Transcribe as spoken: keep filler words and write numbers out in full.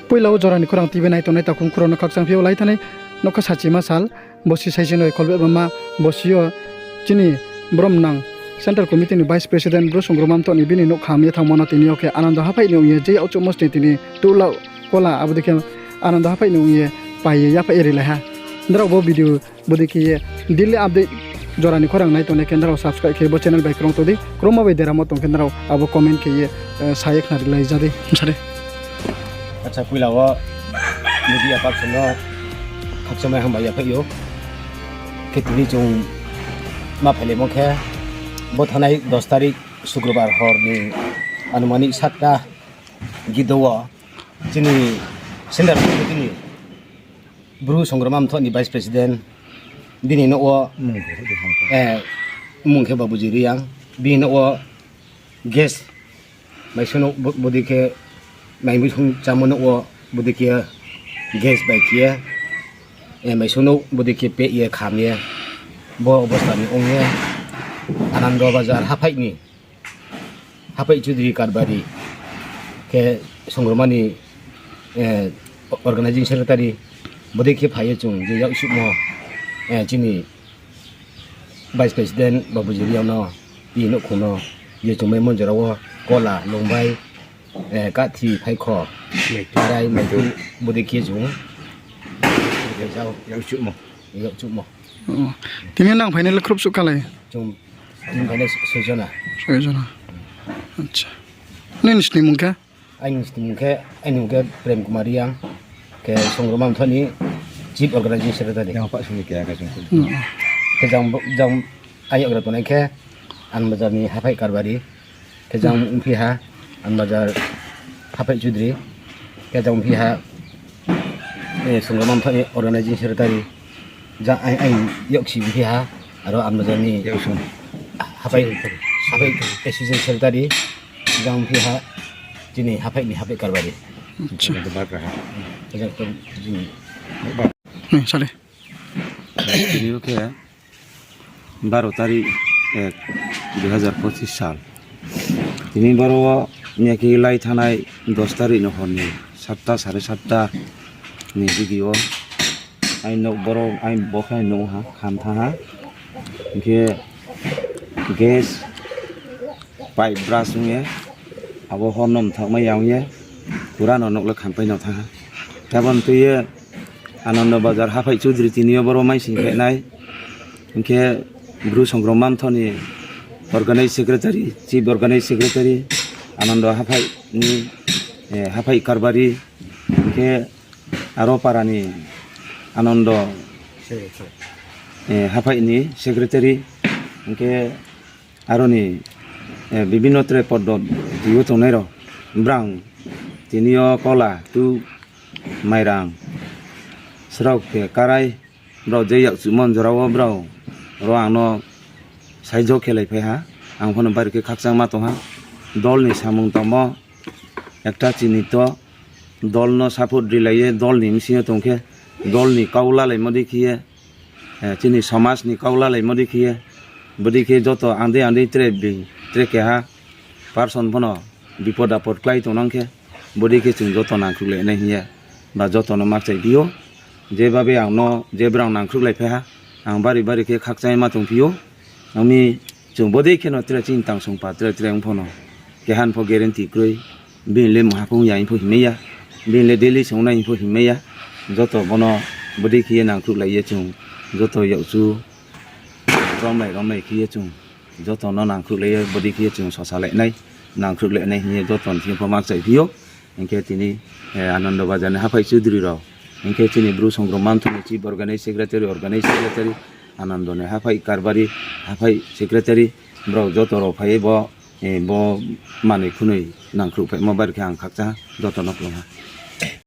Poila wo jora ni khorang T V nai tongnai takhu mkhu rao no khakchang phi ou, lai thanngnai nokha sachima sal, bosi saisi noi kholbeh bama, bosi yo chini brom nang Central Committee ni Vice President Bru Songroma Mthoh ni bini nouh kham ye thanngmo no tini yo khe Anando haphaih ni ong ye je yakchuhmo sni tini tuh la kola abo dei khe Anando haphaih ni ong ye pai ye yaphaih ye rilai ha. Nrao bo video bodei khe ye daily update jora ni khorang nai tongnai khe nrao subscribe khe bo channel bai krung tong di, krungma bai deramo tong khe nrao abo comment khe ye sa ye khna rilai ja di. Sa di. Acha, poila wo media person no khakchangmai hambai yaphaih ou. Khe tini chung ma phailaimo khe bo thanai dos tarik Sukrobar hor ni anumanik satta gido wo chini Central Committee ni Bru Songroma Mthoh ni Vice President bini nouh wo, mmung khe Babuji Reang, bini nouh wo gas maisouh nouh bodei khe mai muisung chámo nouh wo bodei khe gas bai khe ye, maisouh nouh bodei khe peh ye kham ye bo obostha ni ong ye Anando Bazar haphaih ni haphaih Choudhury Karbari khe Songroma ni Organizing Secretary bodei khe phai ye chung je yakchuhmo chini Vice President Babuji Reang no, bini nouhkhong no, je chung maimo jora wo kola, lungbai, kathi, phaikho, arai, maitu, bodei khe chung yakchuhmo. Tini nang phainai le khrouh suh khalai? Chung tini phainai soi jona. Soi jona. Acha. Nini sni mung khe? Aini sni mung khe, aini mung khe Prem Kumar Reang, khe Songroma Mthoh ni Chief Organizing Secretary. Khe jang, jang ayakgra tongnai khe Anbazar ni haphaih Karbari, khe jang ongphi ha Anbazar haphaih Choudhury, khe jang ongphi ha Songroma Mthoh ni Organizing Secretary, jang aini yaksi ongphi ha, aro Anbazar ni haphaih, haphaih Assistant Secretary, jang ongphi ha chini haphaih ni haphaih Karbari. Khe jang tong chini. Sa di. Tini yo khe baro tarik ek dui hazar pochis sal. Tini boro wo miya khe lai thanngnai dos tarik ni hor ni satta, sare satta ni digi wo aini nouh boro, aini bo khe aini nouh ha, kham thanng ha. Hing khe gas pipe brush ong ye, abo hor no mthakmai ya ong ye, pura no nouh le khampai no thanng ha. Khe abo ni tui ye Anando Bazar haphaih Choudhury tini yo boro maising phehnai. Hing khe Bru Songroma Mthoh ni Organizing Secretary, Chief Organizing Secretary, Anando haphaih ni, haphaih Karbari, hing khe aro para ni Anando haphaih ni Secretary, hing khe aro ni bibhinno tre poddoti yo tongnai rao, brang tini yo kola, tuh, mairang, srao khe karai, brao je yakchuhmo jora wo brao ro ang no saijo khelaiphai ha, ang pho no bari khe khakchangma tong ha. Dol ni samung tangmo, ekta chini to, dol no support rilai ye, dol ni bsing yo tong khe, dol ni kau lalaimo dei khe ye, chini somaj ni kau lalaimo dei khe ye, bodei khe joto ang dei ang dei tre bini, tre keha person pho no bipod apod klái tongnang khe, bodei khe chung joto nangkhruhlai nai hing ye, ba joto no makchai phi ou. Je babe ang no je brao nangkhruhlaiphai ha, ang bari bari khe khakchangma tongphi ou. Ang mi chung bodei khe no tre chini tangsongpa tre tre ong pho no keha ni pho guarantee kroi. Bini le mungha phung ya hing pho hingmai ya, bini le daily songnai hing pho hingmai ya. Joto bo no bodei khe ye nangkhruhlai ye chung joto yakchu romlai romlai khe ye chung joto no nangkhruhlai ye bodei khe ye chung sosalai nai, nangkhruhlai nai hing ye joto ni thing yo pho makchai phi ou. Hing khe tini Anando Bazar ni haphaih Choudhury rao, hing khe chini Bru Songroma Mthoh ni Chief Organizing Secretary, Organizing Secretary, Anando ni haphaih Karbari, haphaih Secretary, brao joto rao phai ye bo, bo manoi khunoi nangkhruhphaimo bari khe ang khakchang ha, joto no khulum ha.